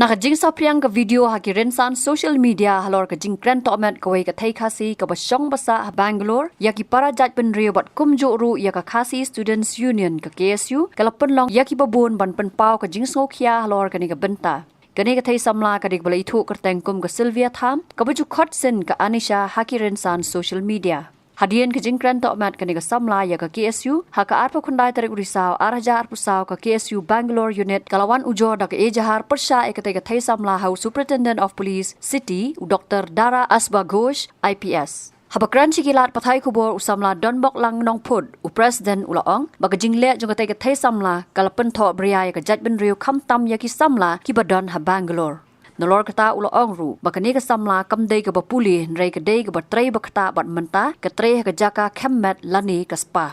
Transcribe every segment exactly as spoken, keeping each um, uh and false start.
Ka jingsaphriang ka video ha ki rynsan social media halor ka jingkren tohmet kawei ka thei Khasi kaba shong ba sah ha Bangalore ïa ki para jaitbynriew bad kumjuh ruh ïa ka Khasi Students Union, ka K S U, ka la pynlong ïa kiba bun ban pynpaw ka jingsngewkhia halor kane ka bynta. Kane ka thei samla ka dei kaba la ithuh kyrteng kum ka Sylvia Tham, kaba ju khot sien ka Anisha ha ki rynsan social media. Hadien ka jingkren tohmet kane ka samla ïa ka K S U, ha ka arphew khyndai tarik u Risaw ar hajar arphew saw, ka K S U Bangalore Unit ka la wan ujor da ka ejahar pyrshah ïa katei ka thei samla ha u Superintendent of Police City, u Doctor Dara Asba Ghosh, I P S. Haba kren sha ki lad pathai khubor, u samla Donboklang Nongphut, u President, u la ong ba ka jingleh jong katei ka thei samla ka la pynthohbria ïa ka jaitbynriew, khamtam ïa ki samla kiba don ha Bangalore. Nalor kata, u la ong ruh ba kane ka samla kam dei kaba pule, hynrei ka dei kaba trei ba ktah bad mynta ka trei ha ka jaka khem met lane ka spa.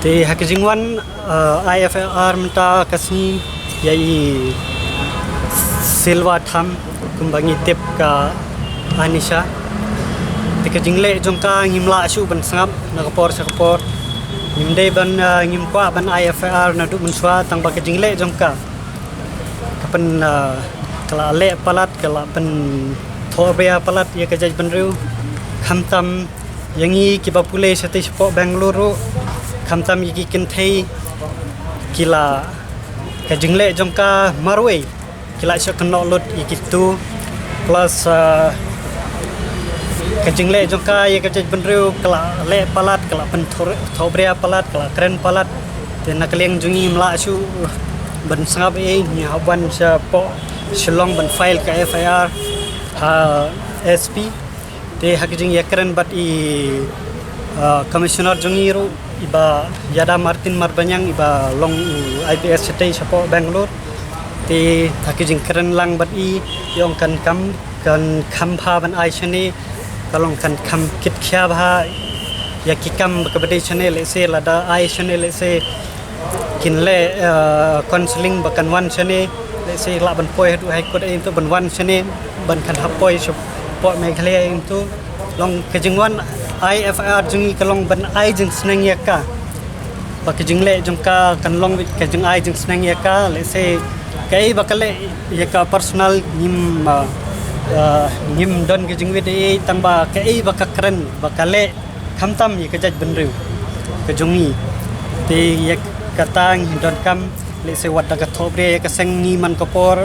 Te ha ka jingwan, uh, I F I R mynta ka sngi ïa i Sylvia Tham, kumba ngi tip ka Anisha. Te ka jingleh jong ka ngim lah shuh ban sngap na ka por sha ka por. Ngim dei ban, uh, ngim kwah ban I F I R naduh mynshuwa, tang ba ka jingleh jong ka ka pyn, uh, ka la leh palat, ka la pynthohbria palat ïa ka jaitbynriew. Khamtam ïa ngi kiba pule shatei shapoh Bangalore ruh, khamtam ïa ki kynthei, ki la, ka jingleh jong ka marwei ki la shah kynnoh lut ïa kitu. Plus, uh, ka jingleh jong ka ïa ka jaitbynriew ka la leh palat, ka la pynthohbria palat, ka la kren palat. Te na ka liang jong ngi ngim lah shuh ban sngap ei, ngi hap wan shapoh Shillong ban file ka F I R ha S P. Te ha ka jingïakren bad i, ah, Commissioner jong ngi ruh, i Bah Yada Martin Marbaniang, iba long u I P S shatei shapoh Bangalore. Te ha ka jingkren lang bad i, i ong kan kham, kan kham bha ban ai shane, ka long kan kham kit khia bha ïa ki kam ba ka ba dei shane, lehse lada ai shane, lehse kin leh, eh, counselling ba kan wan shane, lehse lah ban poi haduh High Court ei tu ban wan shane, ban kan hap poi shapoh Meghalaya ei tu. Long ka jingwan I F I R jong ngi ka long ban ai jingsneng ïa ka, ba ka jingleh jong ka kan long ka jingai jingsneng ïa ka, lehse kaei ba ka leh ïa ka personal ngim, ah, ah, ngim don ka jingwit ei, tang ba kaei ba ka kren ba ka leh khamtam ïa ka jaitbynriew ka jong ngi. Te ïa kata ngi donkam, lehse wat da ka thohbria ïa ka seng, ngi man ka por,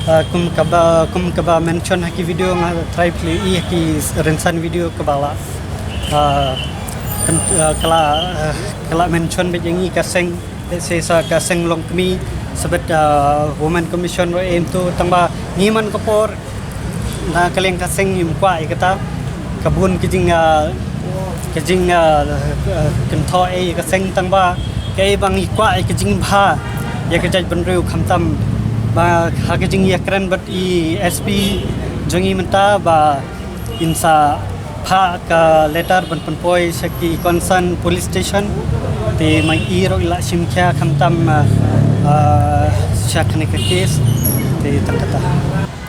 ah, kum kaba, kum kaba mention ha ki video, nga try plie ïa ki rynsan video kaba la, ah, kan, ah, ka la, ah, ka la mention bad ïa ngi ka seng, lehse sa ka seng longkmie, sa bad, ah, Women Commission ruh ei tu, tang ba ngi man ka por na ka liang ka seng ngim kwah ïa kata. Ka bun ka jing, ah, ka jing, ah, ah, kynthoh ei ïa ka seng, tang ba kaei ba ngi kwah ïa ka jingbha ïa ka jaitbynriew, khamtam ba ha ka jingïakren bad i S P jong ngi mynta ba in sa phah ka letter ban pynpoi sha ki concern police station. Te ma i ruh i la shim khia khamtam, ah, ah, sha kane ka case. Te tang kata.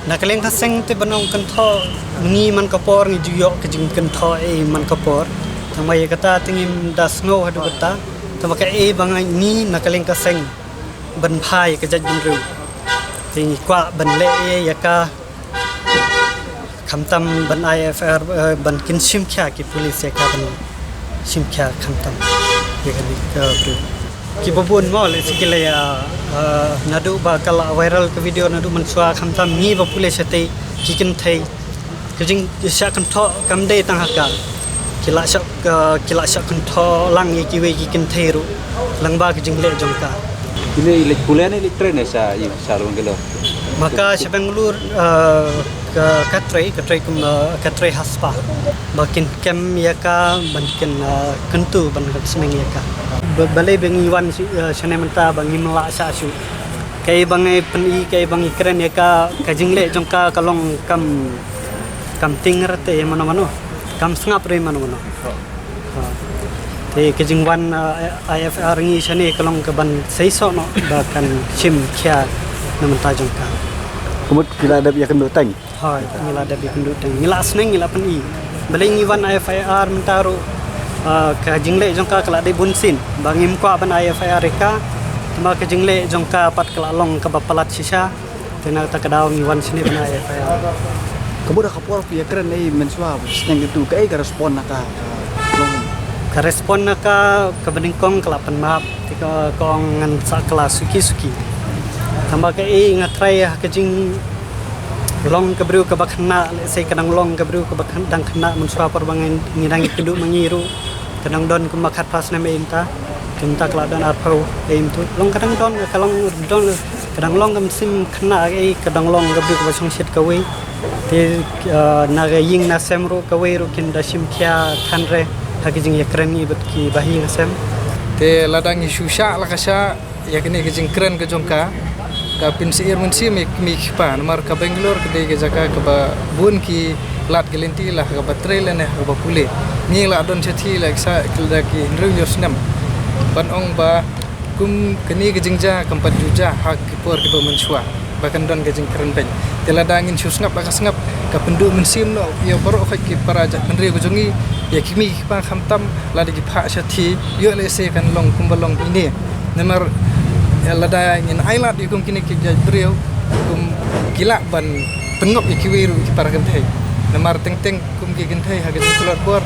Na ka liang ka seng te ban ong kynthoh, ngi man ka por ngi ju ïoh ka jingkynthoh ei man ka por. Tang ba ïa kata te ngim da sngew haduh kata. Tang ba kaei ba ngi na ka liang ka seng ban bha ïa ka jaitbynriew, te ngi kwah ban leh ei ïa ka, khamtam ban I F I R, eh, ban kin shim khia ki police ïa ka, ban shim khia khamtam ïa kane ka briew. Kiba bun mo lehse ki leh, ah, ah, naduh ba ka la viral ka video naduh mynshuwa, khamtam ngi ba pule shatei ki kynthei, ka jingshah kynthoh kam dei tang ha ka, ki la shah, ah, ki la shah kynthoh lang ïa kiwei ki kynthei ruh lyngba ka jingleh jong ka. Ine i leit pule ne i leit trei ne sha, i sha Bangalore? Ma ka sha Bangalore, ah, ka, ka trei, ka trei kum, ah, ka trei ha spa. Ba kin kem ïa ka, ban kin, ah, kyntu, ban kin sneng ïa ka. Ba, balei ba ngi wan shi, ah, shane mynta ba ngim lah shah shuh. Kaei ba ngi pyni, kaei ba ngi kren ïa ka, ka jingleh jong ka ka long kam, kam tieng re te mano mano, kam sngap re mano mano. Ha. Te ka jingwan, ah, I F I R ngi shane ka long ka ban seisoh noh ba kan shim khia na bynta jong ka. Ka mut ki la dep ïakynduh teng? Hooid, ngi la dep ïakynduh teng. Ngi la sneng, ngi la pyni. Balei ngi wan I F I R mynta ruh, ah, ka jingleh jong ka ka la dei bunsien. Ba ngim kwah ban I F I R ïa ka. Tang ba ka jingleh jong ka pat ka la long kaba palat shisha. Te na kata ka daw ngi wan shane ban ai F I R. Ka mut ha ka por phi ïakren ei mynshuwa, sngewthuh kaei ka respond na ka, ka long? Ka respond na ka, kaba nyngkong ka la pan map, te ka, ka ong ngan sa kylla suki suki. Tangba kaei nga try ha ka jinglong ka briew kaba khynnah, lehse ka dang long ka briew kaba khyn-, dang khynnah mynshuwa por ba ngi, ngi dang ïakynduh ma ngi ruh. Ka dang don kumba khatphra snem ei mynta. Te mynta ka la don arphew ei mynta. Long ka dang don, ka long don, ka dang long ka mynsiem khynnah ei, ka dang long ka briew kaba shongshit kawei. Te, eh, na ka ïing na sem ruh kawei ruh kin da shim khia than re ha ki jingïakren ngi bad ki bahaïing hasem. Te lada ngi shu shah la ka shah ïa kane ka jingkren ka jong ka, ka pynsyier mynsiem ïa ki kmie ki kpa, namar ka Bangalore ka dei ka jaka kaba bun ki lad ki lynti la kaba trei lane kaba pule. Ngi la don shathie la ki sa ki la ki hynriew hynñiew snem. Ban ong ba kum kane ka jingjia kam pat ju jia ha ki por kiba mynshuwa ba kan don ka jingkren beiñ. Te lada ngin shu sngap la ka sngap, ka pynduh mynsiem noh ïa baroh khoit ki para jaitbynriew ka jong ngi, ïa ki kmie ki kpa khamtam lada ki phah shathie, ïoh lehse kan long kumba long ine. Namar, eh, lada ngin ailad ïa kum kine ki jaitbynriew, kum ki lah ban pynngop ïa kiwei ruh ki para kynthei. Namar teng teng kum ki kynthei ha ka jingkular bor,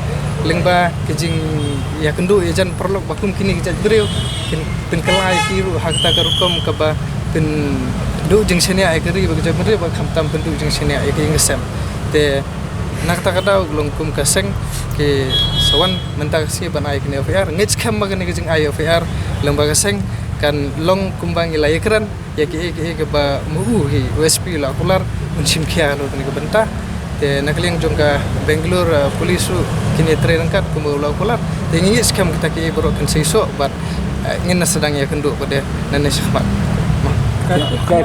lyngba ka jingïakynduh ïajan paralok ba kum kine ki jaitbynriew, kin pynkylla ïa ki ruh ha kata ka rukom kaba pynduh jingshaniah ïa ka ri bad ka jaitbynriew bad khamtam pynduh jingshaniah ïa ka ïing ka sem. Te na kata ka daw long kum ka seng ki sa wan mynta ka sngi ban ai kane F I R. Ngeit skhem ba kane ka jingai F I R lyngba ka seng kan long kumba ngi la ïakren ïa kiei kiei kiba ma u hi u S P u la kular, un shim khia halor kane ka bynta. Te na ka liang jong ka Bangalore, eh, police ruh kin ïatrei ryngkat kumba u la kular. Te ngi ngeit skhem kita kiei baroh kin seisoh bad, eh, ngin sa dang ïakynduh pat de nangne shakhmat. Ki, ki,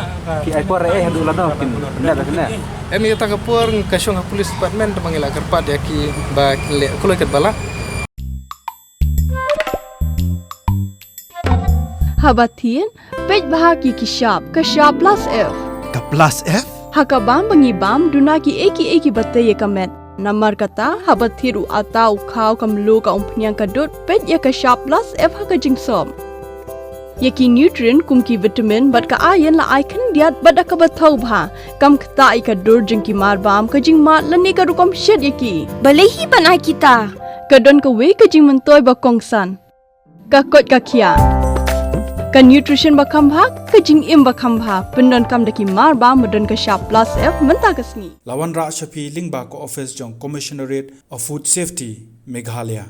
ki ai por eh haduh lano kin, kin da kane. Em, ïa kata ka por ka shong ha police department, te ma ngi la kyrpad ïa ki ba kin leh kloi katba lah. Haba thied, peit bha ha ki ki shap, ka shap plus F. Ka plus F? Ha ka bam ba ngi bam, duna kiei kiei kiba tei ïa ka met. Namar kata, haba thied u atta, u khaw, ka mluh, ka umphniang, ka dud, peit ïa ka shap plus F ha ka jingsop. Ïa ki nutrient kum ki vitamin bad ka iron la ai khyndiat bad da kaba thaw bha. Kam ktah ïa ka dur jong ki marbam, ka jingmad lane ka rukom shet ïa ki. Balei hi ban ai kita? Ka don kawei ka jingmyntoi ba kongsan. Ka koit ka khiah. Ka nutrition ba kham bha, ka jingim ba kham bha. Pyndonkam da ki marbam ba don ka shap plus F mynta ka sngi. La wanrah sha phi lyngba ka office jong Commissionerate of Food Safety, Meghalaya.